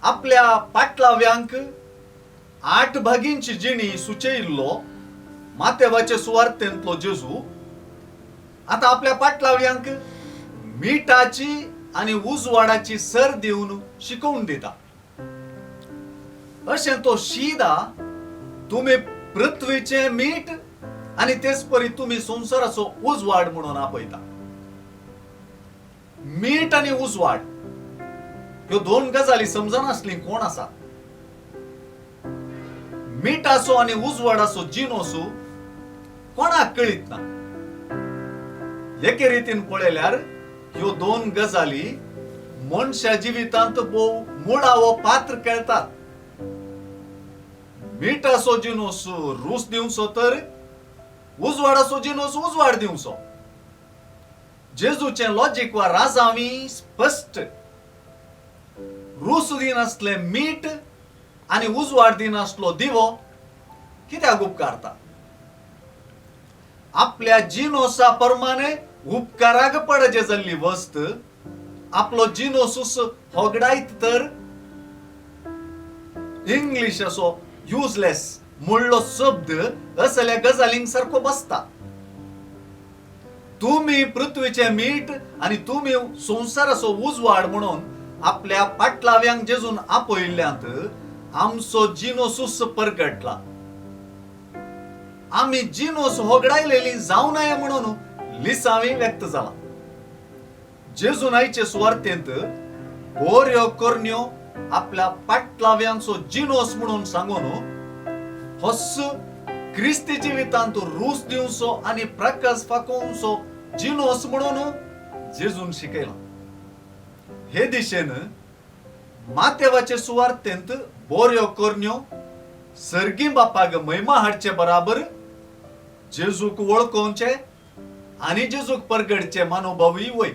आपल्या पाटलाव्यांक आठ भागींची जिणी सुचयिल्लो मातेवाचे सुवार्थेंतलो जेजू आतां आपल्या पाटलाव्यांक मिठाची आनी उजवाडाची सर दिवन शिकोवन दिता. अशें तो शीदा तुमी पृथ्वीचें मीठ आनी तेच परी तुमी संवसाराचो उजवाड म्हणून आपयता. मीठ आनी उजवाड ह्यो दोन गजाली समजनासली कोण आसा? मिठाचो आनी उजवाडाचो जिनोस कोणाक कळीत ना. एके रितीन पळयल्यार ह्यो दोन गजाली मनशा जिवितांत भोव मुळावो पात्र खेळतात. मिठाचो जिनोस रूच दिवचो तर उजवाडाचो जिनोस उजवाड दिवचो. जेजूचें लॉजीक वा राजांवी स्पश्ट. रूच दिनासलें मीठ आनी उजवाड दिनासलो दिवो कित्याक उपकारता? आपल्या जिनोसा प्रमाणे उपकाराक पडजे जाल्ली वस्त आपलो जिनोसूच होगडायत तर इंग्लीश असो युजलेस म्हणलो शब्द असल्या गजालींक सारको बसता. तुमी पृथ्वीचें मीठ आनी तुमी संवसाराचो उजवाड म्हणून आपल्या पाटलाव्यांक जेजून आपयिल्ल्यांत आमचो जिनोसूच परगटला. आमी जिनोस होगडायलेली जावं नये म्हणून लिसांवी व्यक्त जाला. जेजून आयचे सुवार्तेंत बऱ्यो करण्यो आपल्या पाटलाव्यांचो जिनोस म्हणून सांगून होच क्रिस्ती जिवितांत रूच दिवचो आनी प्रकाश फाकोवचो जिनोस म्हणून जेजून शिकयलां. हे दिशेन मातेवाचे सुवार्तेंत बऱ्यो करण्यो सर्गी बापाक महिमा हाडचे बराबर जेजूक वळखोवचे आनी जेजूक परगडचे मानोभावूय वय.